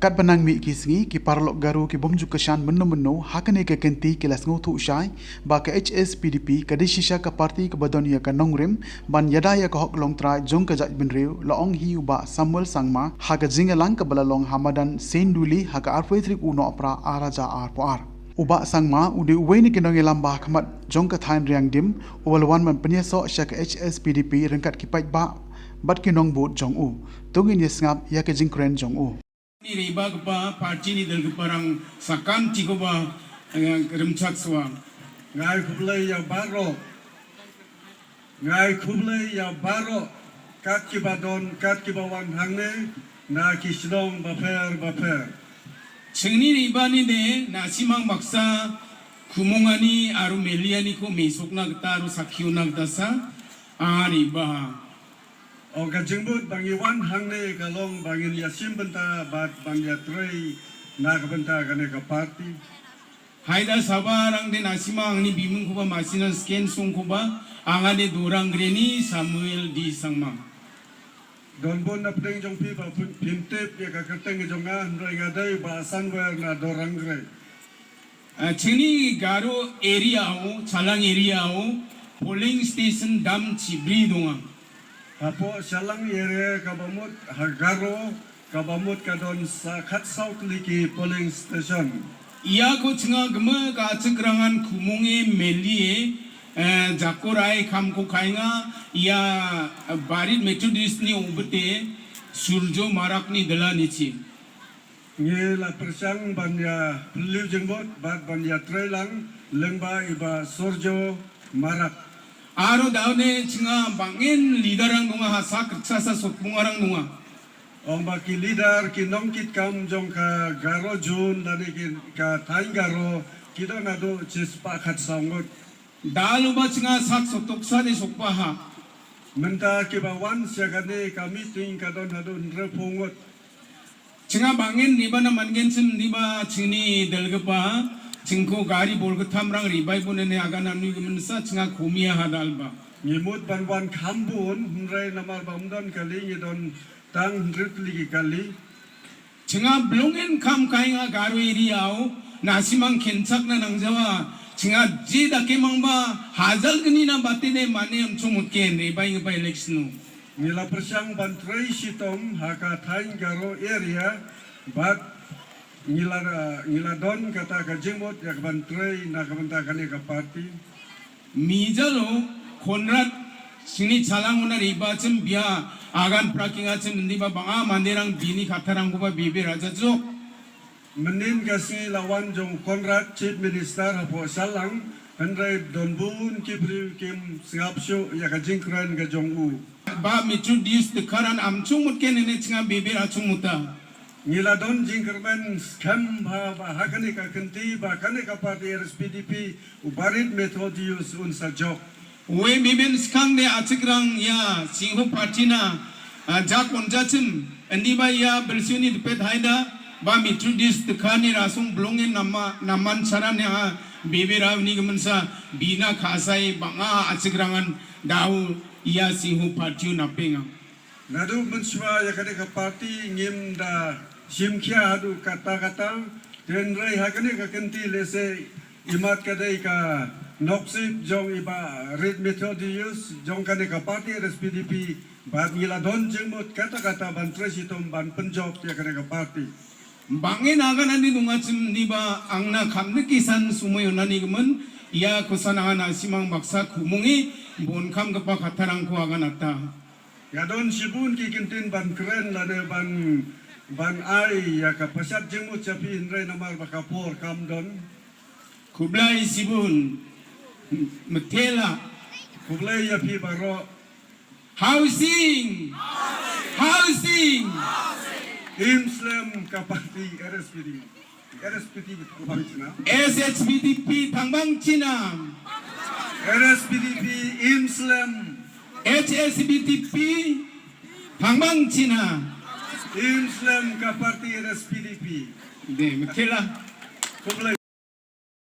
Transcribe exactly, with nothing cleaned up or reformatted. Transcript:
Katba nang mih ki sngi, ki paralok Garo ki bym ju kyrshan mynno mynno ha kane ka kynti, ki la sngewthuh shai ba ka H S P D P ka dei shisha ka party kaba don ïa ka nongrim ban ïada ïa ka hok longtrai jong ka jaitbynriew, la ong hi u Bah Samuel Sangma ha ka jingïalang kaba la long ha madan Senduli ha ka arphew tarik u Nohprah ar hajar arphew ar. U Bah Sangma u dei uwei na ki nongïalam ba ha khmat jong ka thaiñ Riangdim uba la wan ban pynïasoh sha ka H S P D P ryngkat ki paidbah bad ki nongbud jong u. To ngin ïa sngap ïa ka jingkren jong u. Ni ri ba kpa party ni dal kpa rang sakam ti ko ba, eh, remchak swa. Ngai khublei ïa baroh. Ngai khublei ïa baroh, kat kiba don, kat kiba wan hangne, na ki shnong bapher bapher. Chingni ri ba ni de, na simang baksa, khumung ani, aru meli ani ko mesuk na kata, aru sakhiu na kata sa, a ri ba. O ka jingmut ba ngi wan hangne ka long ba ngin ïa shim bynta bad ban ïa trei na ka bynta kane ka party. Haida saba rang de na simang ni bimung kuba masina sken sung kuba, anga de dorang greni Samuel D Sangma. Don bun na pdeng jong phi ba phin, phin tip ïa ka kyrteng jong nga, hynrei nga dei Bah Sanwer na Dorang Gre. Ah, chini Garo area u, Chalang area u, polling station dam chibri dunga. Hapoh Chalang area kaba mut ha Garo, kaba mut ka don sa khatsaw tylli ki polling station. Ïa ko chnga gme ka chikrangan khumung e meli e, eh, jakurai kham ko kainga, ïa, eh, Barit Methodist ni ubete, Surjo Marak ni dala ni chi. Ngi la pyrshang ban ïa pynliew jingmut bad ban ïa trei lang lyngba i Bah Surjo Marak. Aro daw ne chnga bangin leader rang nunga ha sa kyrksa sa sotbung arang nunga. Ong ba ki leader ki nongkitkam jong ka Garo Zone lane ki ka thaiñ Garo ki don haduh chispah khatsaw ngut. Dalu ba chnga sak sotok sa de sokpa ha. Mynta kiba wan sha kane ka meeting ka don haduh hynriewphew ngut. Chnga bangin ni ba na mangen sim ni ba chingni delgepa, chingko gari bol ka thamrang ribai bun ne aga namni ka mynsa chnga khumia ha dal ba. Ngi mut ban wan kham bun, hynrei namar ba ym don kali ngi don tang hynriew tylli ki kali. Chnga blungin kham kai nga Garo area u, na simang khensak na nang jawa, chnga ji da ke mang ba, hajal gni na bati ne mane am chumut ken ribai ngi ba election u. Ngi la pyrshang ban trei shitom ha ka thaiñ Garo area, bad ngi la, ngi la don kata ka jingmut ïa ka ban trei na ka bynta kane ka party. Mijalo, Conrad, sini chalang una riba chim bia, agan praking a chim ndi ba banga manderang bini khatarang kuba bibi raja jok. Mynnin ka sngi la wan jong Conrad Chief Minister hapoh Sallang, hynrei don bun ki briew kim sngap shuh ïa ka jingkren ka jong u. Ba Methodist Dkhar an am chung mut ken ne chnga bibir a chung muta. Ngi la don jingkyrmen skhem ba, ba ha kane ka kynti ba kane ka party R S P D P u Barit Methodius un sa jop. Wei mimin skang de achikrang ïa Singhu party na, ah, jak on jachim, andi ba ïa belsiuni depet haida, ba Methodist Dkhar ni rasung blungin nama, naman saran ïa, bebe raw ni gemensa, bina khasai banga achikrangan dau ïa Singhu party u napinga. Naduh mynshuwa ïa kane ka party ngim da shim khia haduh katta katta, hynrei ha kane ka kynti lehse imat ka dei ka noksip jong i Barit Methodius jong kane ka party R S P D P, bad ngi la don jingmut katta katta ban trei shitom ban pynjop ïa kane ka party. Bangin agan ani dunga chim ni ba angna kham ni kisan sumoi onani gemen ïa kusan agan asimang baksa khumung i bun kham kapa khatarang ko agan atta. Nga don shibun ki kyntien ban kren lane ban, ban ai ïa ka pashat jingmut sha phi hynrei namar ba ka por kam don. Khublei shibun. Mtela. Khublei ïa phi baroh. Housing. Housing. Im slem ka party R S P D. R S P D P thangbang China. S H P D P thangbang China. R S P D P im slem. H S P D P thangbang China. Im slem ka party R S P D P. De, mkela. Khublei.